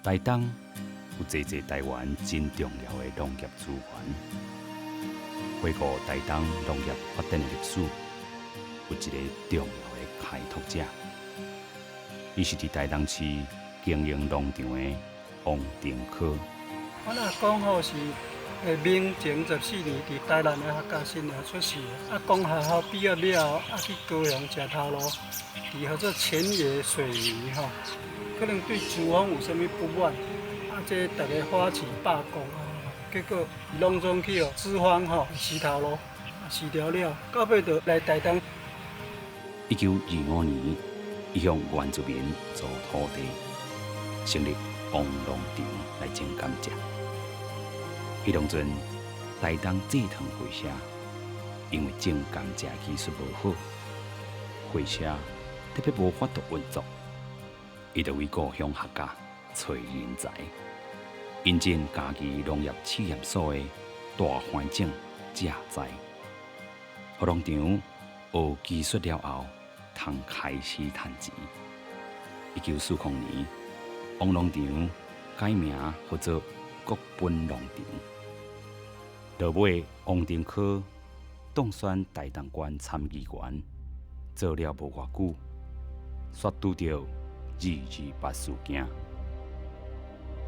台東有濟濟台灣真重要的農業資源。回顧台東農業發展的歷史，有一个重要的開拓者，伊是佇台東市經營農場的王定科。阮阿公吼是明鄭14年佇台南的客家新娘出世，啊，公學校畢業了後，啊去高雄食頭路，佇號做前野水泥吼，可能對資方有啥物不滿，啊，這逐家發起罷工啊，結果攏總去予資方吼辭頭路，辭掉了，到尾就來台東。1925年，伊向原住民租土地，成立王農場來種甘蔗。彼當陣，台東製糖會社因為種甘蔗技術無好，會社特別無法度運作，伊就為故鄉客家揣人才，引進嘉義農業試驗所的大番種蔗材，予農場學技術了後，通開始趁錢。1940年，王農場改名號做國本農場。落尾，王定科當選台東縣參議員，做了無偌久，煞拄著228事件。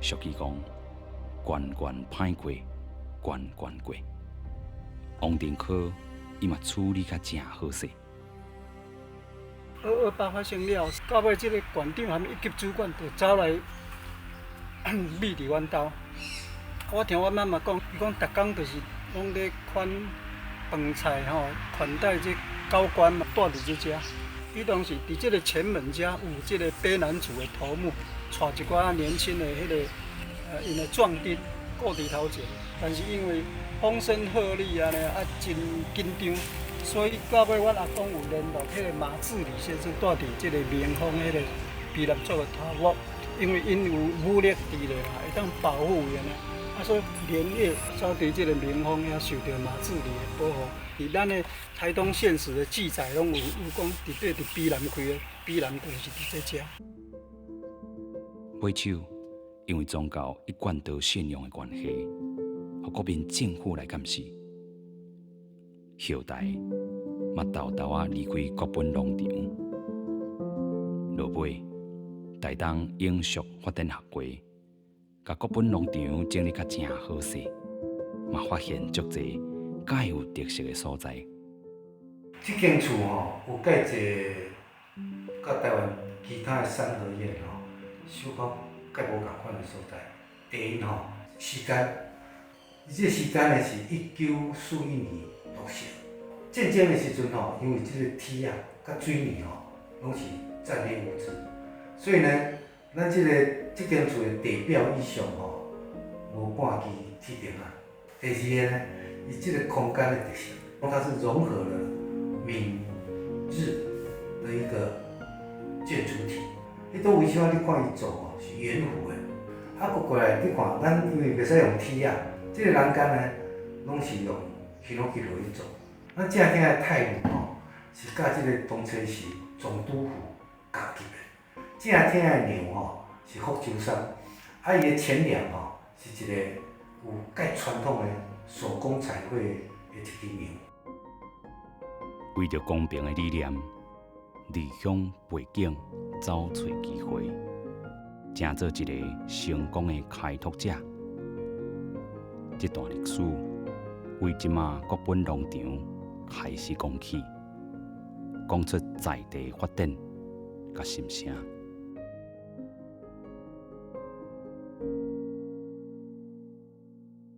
俗語講，關關歹過，關關過。王定科伊嘛處理甲誠好勢。228發生了，到尾這个縣長和一級主管就走來覕佇阮兜。我聽阮媽媽講，伊講逐工就是攏咧款飯菜吼，款待這高官嘛，蹛佇這遮。彼當時佇這个前門遮有這个卑南族的頭目，帶一寡年輕的彼个𪜶的壯丁顧佇頭前，但是因為風聲鶴唳按呢，啊真緊張，所以到尾阮阿公有聯絡彼个馬志禮先生，蹛佇這个民豐彼个卑南族的頭目，因為𪜶有武力佇咧嘛，會當保護𪜶啊。啊，所以連夜走佇這个民豐遐受著馬志禮的保護。佇咱的台東縣史的記載攏有講，佇對佇卑南開的，卑南就是佇這遮。尾手因為宗教一貫道信仰的關係，予國民政府來監視，後代嘛沓沓仔離開國本農場。落尾，台東永續發展學會，共國本農場整理甲誠好勢，嘛發現足濟蓋有特色的所在。這間厝吼有蓋一個，佮台灣其他的三合院吼，小可蓋無仝款的所在。第一吼，時間，伊這個時間呢是1941年落成。戰爭的時陣吼，因為這个鐵仔佮水泥吼，攏是戰略物資，所以呢，咱這个這間厝的地表以上吼，無半支鐵釘仔。第二個呢，伊這个空間的特色，它是融合了閩日的一個建築體。彼佗位小你看伊做吼是圓弧的，啊，閣過來你看，咱因為袂使用鐵仔，這个欄杆呢，攏是用ヒノキ落去做。咱正廳的太武吼，是佮這个當初是總督府仝級的。正廳的梁吼是福州杉，啊，伊的前梁吼是一个有蓋傳統的手工彩繪的一支梁。為著公平的理念，離鄉背井走揣機會，成做一個成功的開拓者。這段歷史為這馬國本農場開始講起，講出在地發展佮心聲。